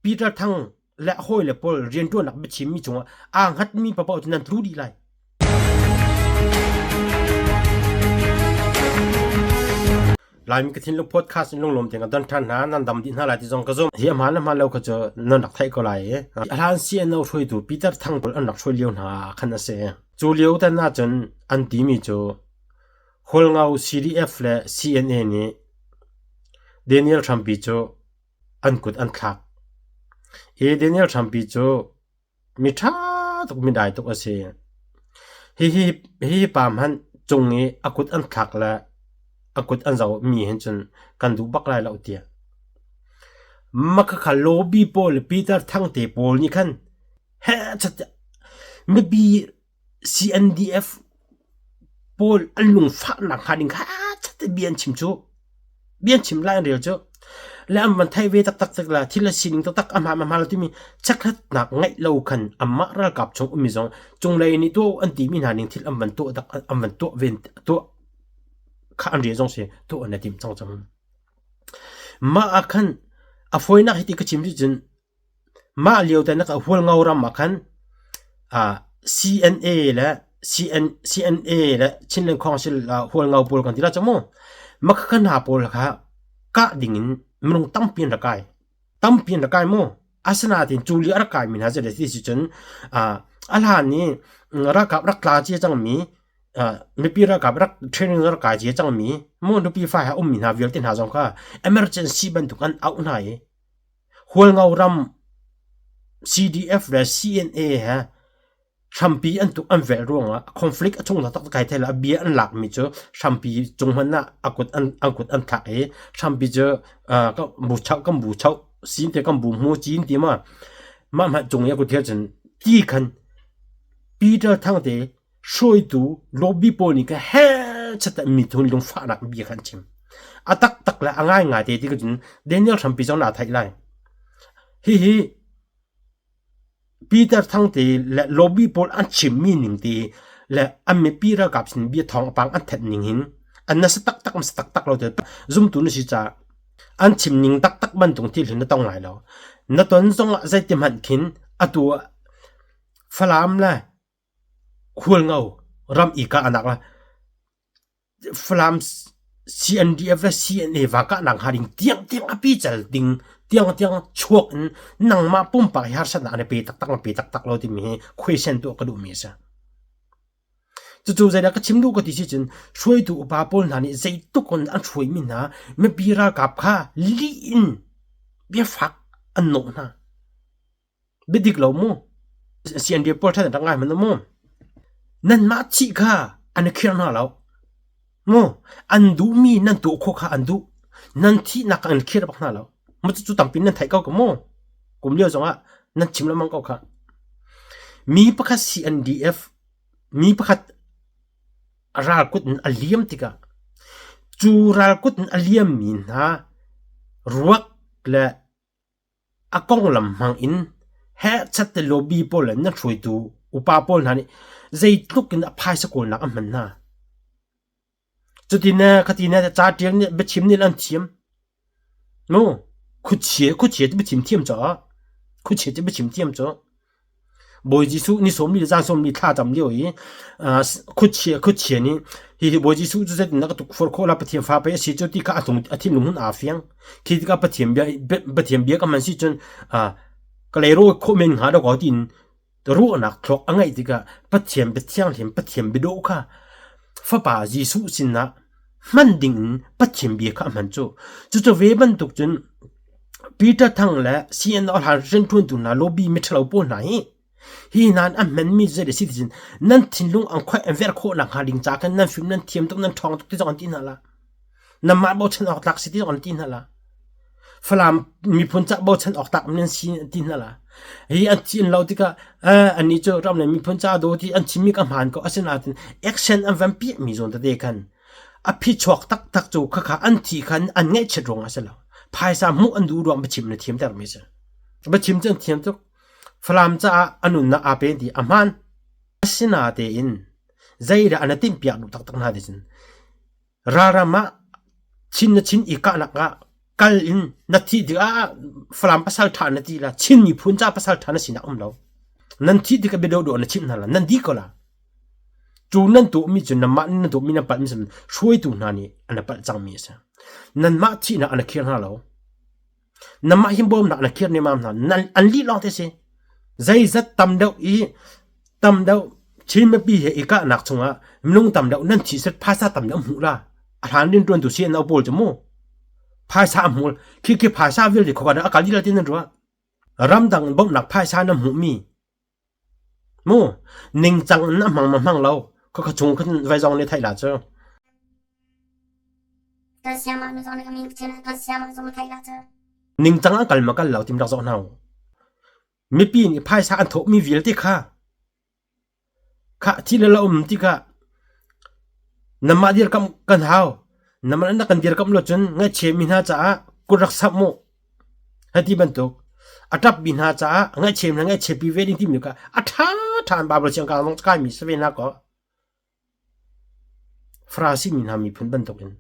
Peter Thang le a hawile pawl rianṭuannak biachimmi cungah aa hngatmi paoh cu nan tlu dih lai. Laimi ka thinlung podcast in lunglawm tein ka don ṭhan hna nan dam dih hna lai ti zong ka zumh. Hi a hmaan le hmaan lo kha cu nan rak theih ko lai i a hlan CNO hruaitu Peter Thang pawl an rak hruai lio hna ah khan a si. Cu lio tan ahcun an timi cu Hualngo CDF le CNA nih Daniel Hrampi cu an kut an thlak. Hi Daniel Hrampi cu mi ṭha tuk mi dai tuk a si. Hihi hihi pa hmanh cung i a kut an thlak le a kut an zoh mi hin cun kan duh bak lai lo tiah. Makhakha lobby pawl le Peter Thangte pawl nih khan heh mipi CNDF pawl an lungfahnak hnga ding kha te bia an chim cu. Bia an chim lai an rel cu. Le an van theih ve taktak tik la thil a sining taktak a hmaan hmaan lo timi chekhlatnak ngeih lo khan amah ralkap chung ummi zong cunglei nih tuah an timi hna ning thil an van tuah tak an van tuah ven tuah kha an rian zong si tuah an i tim cang cang. Mah ah khan a fawinak hi ti ka chim cun Mah lio te na ka Hualngo ram ah khan CNA le CN, CNA le Chinland Council Hualngo pawl kan ti la cu mu. Mah kha hna pawl kha kah ding in minung tampi an rak kai. Tampi an rak kai mu. Asinain cu lio a rak kaimi hna cu ti si cun a hlan i ralkap rak tla cia cangmi mipi ralkap rak training rak kai cia cangmi mu nupi fa he a ummi hna vialte hna zong kha emergency bantuk an auh hna i Hualngo ram CDF le CNA he hrampi an tuk an velh ruangah conflict a chung taktak kai thei lo. A bia an lakmi cu hrampi cung hmanh ah a kut an an kut an thlak i hrampi cu uh, bu chauh kan bu chauh sin te kan bu hmu cin ti ma mah hmanh cung i a kut thil cun ti khan Peter Thangte hruaitu lobby pawl nih kha hechat ah mithun lungfahnak bia kha an chim. A taktak le a ngaingai te ti cun Daniel hrampi zong naa theih lai. Hihi Peter Thangte le lobby pawl an chimmi ning te le an mipi ralkap sin bia thawng apang an thanh ning hin an nasa taktak masa taktak lo te zumtu na si caah an chim ning taktak bantuk thil hi na tong lai lo. Na ton zongah zeiti hmanh khin atu Falam le Hualngo ram i kahnak ah Falam CNDF le CNA va kahnak hnga ding tiangtiang a pical ding tiangtiang chuak in nangmah pumpak hi harsatnak na pe taktak na pe taktak lo timi hi question tuah ka duhmi a si. Cucu zeidah ka chim duh ka ti si cun hruaitu upa pawl hna nih zeitluk in an hruaimi hna mipi ralkap kha lih in biafak an nawh hna. Biadik lo mu. CNDF pawl ṭhan rak ngai hmanh u mu. Nanmah thih kha an i khir hna lo. Mu an duhmi nan tuah khawh kha an duh. Nan thihnak an khir bak hna lo. Mu cu tampi nan theih ko ko mu. Kum lio zongah nan chim lengmang ko kha. Mi pakhat CNDF mi pakhat ralkut in a liam tikah cu ralkut in a liammi hna ruak le A konglam hmang in hehchat te lobby pawl le nan hruaitu upa pawl hna nih zeitluk in a phaisa kawlnak an hman hna. Cutin ne khati ne ca ṭial nih biachim nih an thiam. No, khuachia khuachia cu biachim thiam caah khuachia cu biachim thiam cu. Bawi Jesuh ni sawmli le zan sawmli thla cam lio i khuachia khuachia nih hihi Bawi Jesuh cu zeitin dah ka tukforh khawh la Pathian fa pei a si cu ti kha a tung a thinlung hun aa fiang. Khi tikah Pathian bia Pathian bia ka hman si cun ka leirawi khawh men hnga dawkaw tiin ruahnak thluak a ngeih tikah Pathian bia thianghlim Pathian biadawh kha Fapa Jesuh sinah hman ding in Pathian bia kha a hman cu. Cucu ve bantuk cun Peter Thang le CNO hlan rianṭuantu hna lobby miṭhalo pawl hna hi hi hna an hmanmi cu zei a si ti cun nan thinlung an khoih an verh khawh nakhnga ding ca khan nan fim nan thiam tuk nan ṭhawng tuk ti zong an ti hna la. Nanmah bochan awk tlak si ti zong an ti hna la. Falam miphun cah bochan awk tlak nan si an ti hna la. Hi an thi an lo tikah annih cu ram le miphun ca daw ti an chimmi ka hmaan ko asinain action an van piahmi zawn tete khan A phichuak taktak cu khakha an thi khan an ngaihchiat ruangah a si lo. Phaisa hmuh an duh ruang biachim na thiam termi a si. Biachim cu an thiam tuk. Falam caah a nunnak aa pe ti a hmaan. Asinatein zeidah an i timhpiak duh taktak hna ti cun ralram ah chin na chin i kahnak ah. Kal in na thih tikah Falam pasal ṭha na ti la, Chin miphun ca pasal ṭha na sinak um lo. Nan thih tikah bia dawhdawh na chimh hna la, nan dih ko la. Cu nan tuahmi cu nanmah nih nan tuahmi nan palhmi cu hruaitu hna nih an palh cangmi a si. Nanmah thihnak an khir hna lo. Nanmah himbawmnak an khir nemam hna. Nan an lih lawng te si. Zeizat tam deuh i tam deuh Chin mipi he i kahnak chungah minung tam deuh nan thi set phaisa tam deuh hmuh la. A hlan rianṭuantu CNO pawl cu mu phaisa a hmul khi khi phaisa vialte khoka dah a kal dih la ti nan ruah. Ramdang in bawmhnak phaisa na hmuhmi Mu ningcang in a hmang ma hmang lo khakha chung khan vai zong nih theih la cu. Ningcang an kal ma kal lo tim rak zoh hna u. Mipi nih phaisa an thawhmi vialte kha khah thi le la um tikah Nanmah dirkamh kan hau. Nanmah na kan dirkamh lo cun ngaihchiami hna caah kut rak samh mu. Hati bantuk a ṭapmi hna caah ngaihchiam le ngaihchiatpi ve ding timi kha a ṭha ṭha in Baibal siangkang zong kaimi si ve hna kaw Farasi mi hna miphun bantukin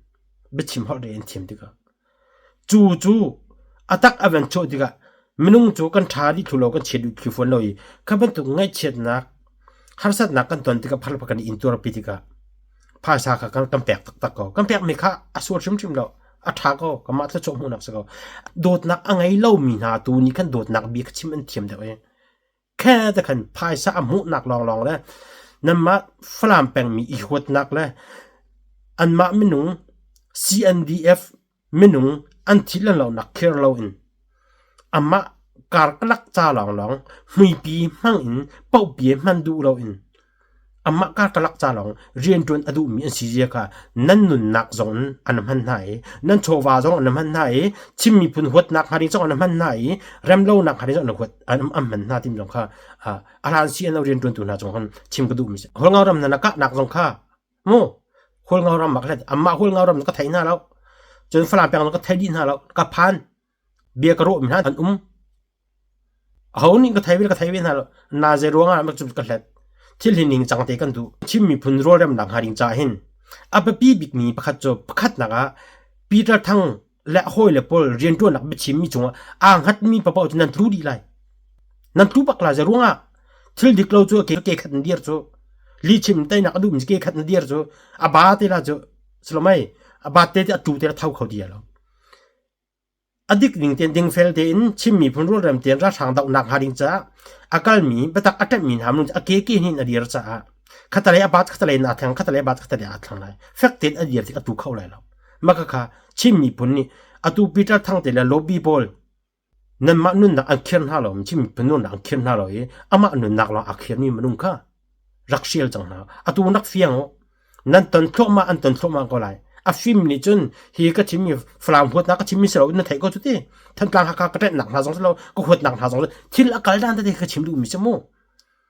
biachim holh re an thiam tikah Cu cu a tak a van chuah tikah minung cu kan ṭha dih thlu lo kan chia dih thlu fawn lo i kha bantuk ngaihchiatnak harsatnak kan ton tikah pharpa kan i intuarpi tikah phaisa kha kan, kan pek taktak ko. Kan pekmi kha a sual hrimhrim lo. A ṭha ko. Kanmah thluachuah hmuhnak si ko. Dawtnak a ngei lomi hna tu nih khan dawtnak bia kha chim an thiam deuh i khe te khan phaisa a hmuhnak lawnglawng le nanmah Falam pengmi i huatnak le anmah minung CNDF minung an thih le lonak khir loin amah karkalak ca lawnglawng hmuipi hmang in pohpi hman duh loin Amah karkalak ca lawng rianṭuan a duhmi an si zia kha nan nunnak zong in an hman hna i nan chawva zong an hman hna i Chin miphun huatnak hnga ding zong an hman hna i remlonak hnga ding zong an huat an hman hna timi zong kha a hlan CNO rianṭuantu hna cung khan chim ka duhmi si. Hualngo ram na kahnak zong kha mu Hualngo ram ah ka amah Hualngo ram ka thei hna lo. Cun Falam peng ka thei dih hna lo. Ka phan bia ka ruahmi hna an um. Aho nih ka thei ve ka thei ve hna lo. Na zei ruangah dah cu ka hlet. Thil hi ningcang te kan duh. Chin miphun rawlremnak hnga ding caah hin a biapi bikmi pakhat cu pakhatnak ah Peter Thang le a hawile pawl rianṭuannak biachimmi cungah aa hngatmi paoh cu nan tlu dih lai. Nan tlu bak lai. Zei ruangah thil dik lo cu ke khat in dir cu lihchim teinak a duhmi ke khat in dir cu a ba te la cu silomei a bat te te a tu te la tho kho ti lo. A dik ning tein dingfel tein Chin miphun rualrem tein ralhrang dohnak hnga ding caah a kalmi biatak a ṭanhmi hna minung cu a ke ke hin a dir caah khatalei a bat khatalei naa thleng khatalei a bat khatalei aa thleng lai. Fek tein a dir tik a tu kho lai lo. Mah khakha Chin miphun nih atu Peter Thang te le lobby pawl nanmah nunnak an khir hna lo Chin miphun nunnak an khir hna lo i amah nunnak lawng aa khirmi minung kha rak hrial cang hna. Atu nak fiang u. Nan ton thluahmah an ton thluahmah ko lai. A fim nih cun hi ka chimmi Falam huatnak ka chimmi si lo na theih ko cu ti. Thantlang Hakha ka ṭenhnak hna zong si lo, ka huatnak hna zong si thil a kal dan tete ka chim duhmi si mu.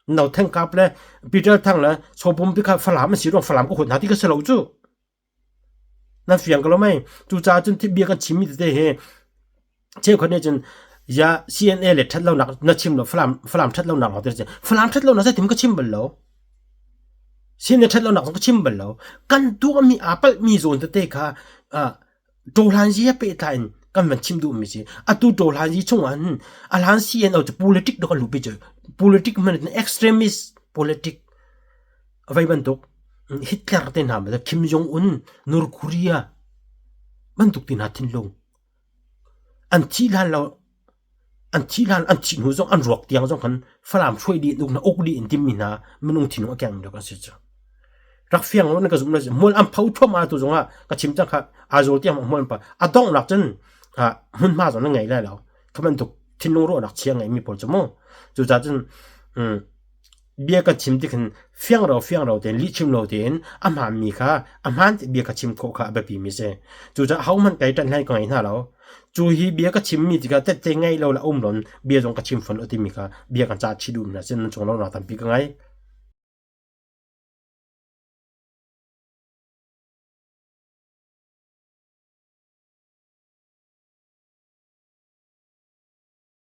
No Theng Kap le Peter Thang le Sopum ti kha Falam an si ruang Falam ka huat hna ti ka si lo cu. Nan fiang ko lo mei. Cucaah cun bia kan chimmi tete hi cheukhat nih cun ya CNA le ṭhat lonak na chim lo Falam Falam ṭhat lonak lawng te Falam ṭhat lonak zeitin ka chim bal lo. CNA ṭhat lonak zong ka chim bal lo. Kan tuahmi aa palhmi zawn tete kha ṭawhlanzi he pehtlai in kan van chim duhmi si. Atu ṭawhlanzi chungah hin a hlan CNO cu politic dok a lupi cu politic hmanh in extremist politic Vei bantuk Hitler te hna bantuk Kim Jong Un, North Korea bantuk ti hna thinlung an thih hlan lo an thih hlan an thih hnu zong an ruak tiang zong khan Falam hruai dih in uk dih in timmi hna minung thinlung a keng dok an si cu. Rak fiang lo na ka zum lo hmual an pho thuam tu zongah ka chim cang kha Aizawl tiang hmual an pa a donghnak cun hmunhma zong na ngei lai lo kha bantuk thinlung ruahnak chia ngeimi pawl cu mu cucaah cun bia kan chim tik hin fiangro fiangro tein lihchim lo tein a hmaanmi kha a hmaan ti bia ka chim khawh kha a biapi mi si. Cucaah hohmanh kai ṭanh hlei ka ngei hna lo. Cu hi bia ka chimmi tikah tette ngei lo le um lon bia zong ka chim fawn lo timi kha bia kan cah chih duhmi hna sin nan cung lo nak tampi ka ngei.